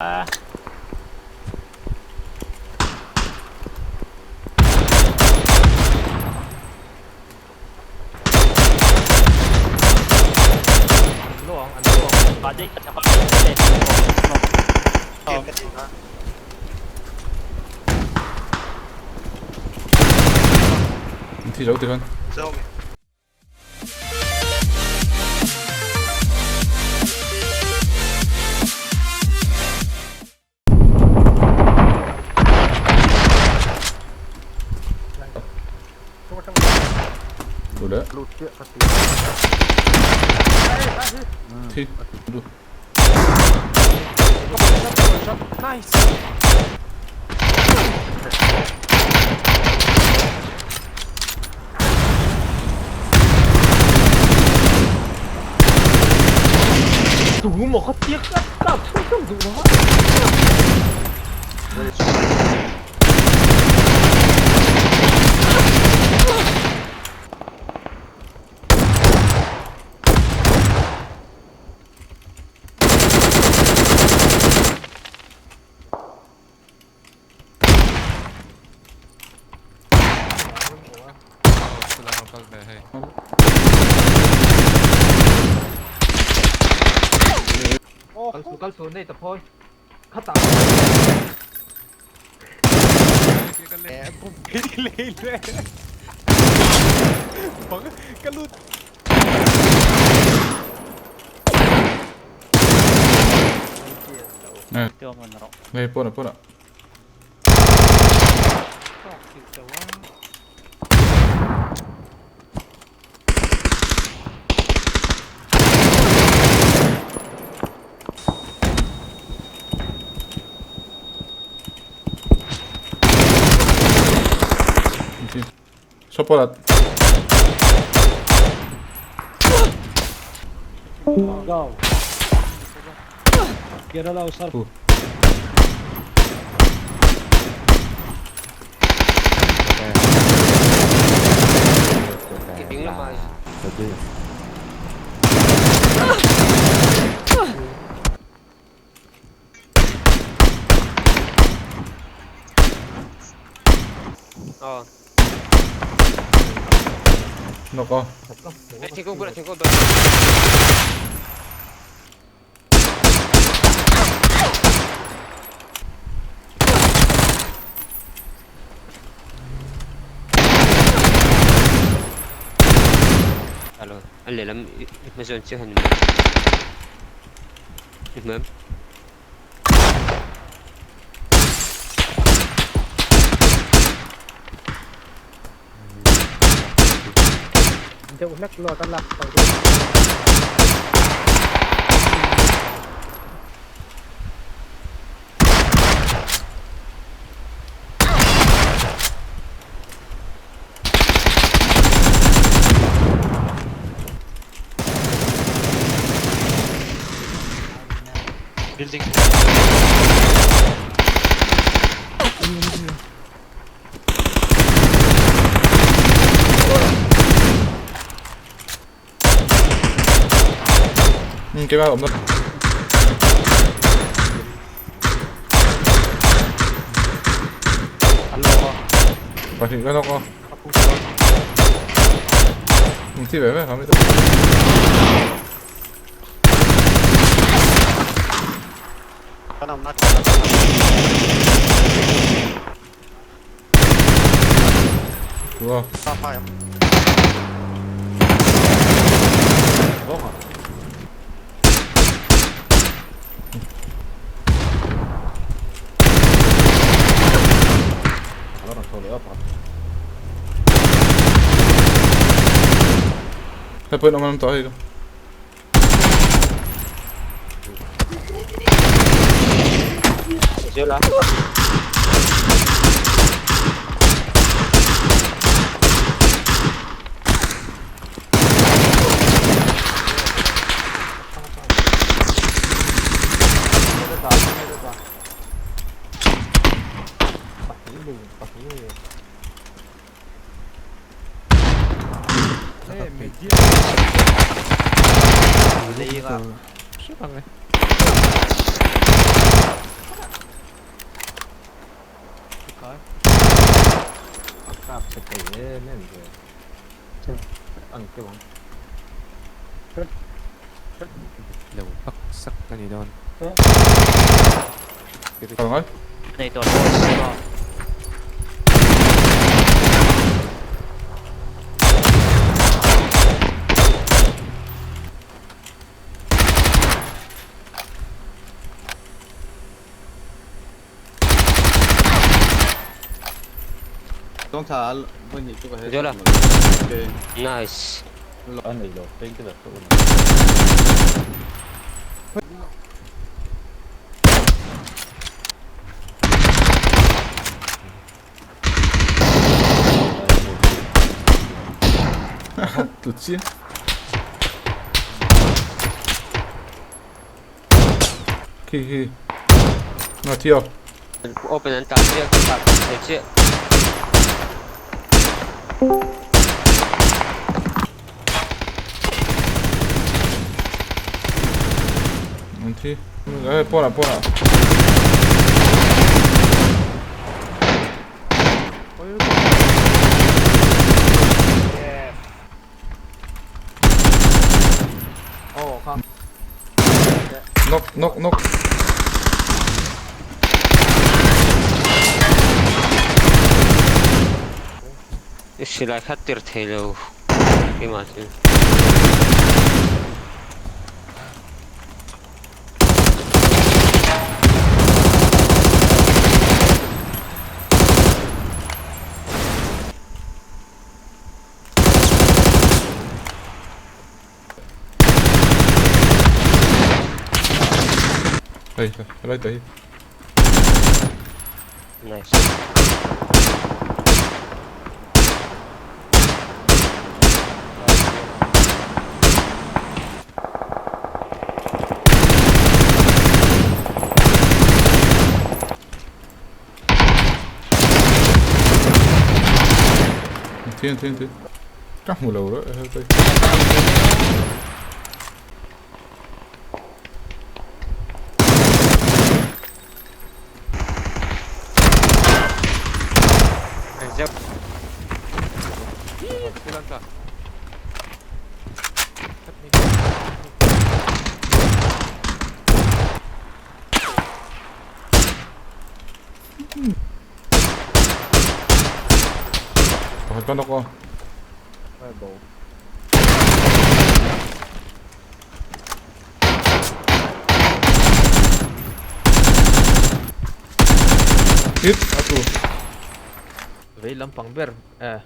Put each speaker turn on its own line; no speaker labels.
An luang, an luang.
Thi zo tikhan. Thi.
Nice. Tu maw kha tiak a kap chhung chhung duh lo a. Kal su nei ta phawi khatah.
Hei pawnah pawnah. Chocolate.
Go. Kerala usar.
Knock aw.
Thingkung bulah thingkung bulah. Alo, a lehlam i hmazawn chiah a ni mai. I hmu em?
Deuh hlek luat a lak tawh dawn.
Building.
Keimah awm na. Pahnih ka nawk a. Thi ve ve kha mi ta. Tua. Hei pawhin awm an awm tawh hei ka.
A kap chhe thei em em ve. Ang deuh ang.
Lo pak sak a ni dawn.
Kal ngai.
Nei tawh lo. Jola. Nice.
A nei lo painkiller pawh a ni.
Tlu chiang. Khi khi. Na thiau.
Open an tah chiah ka tah thei chiah.
An thi. Hei pawnah pawnah. Knock knock knock.
I silai kha tir thei lo keimah chu.
Hei helai ta hi.
Nice.
Thiên thiên thiên. Ka hmu lo reuh helai. Pakhat ka knock aw. Hit a tu.
Vei lampang ber eh.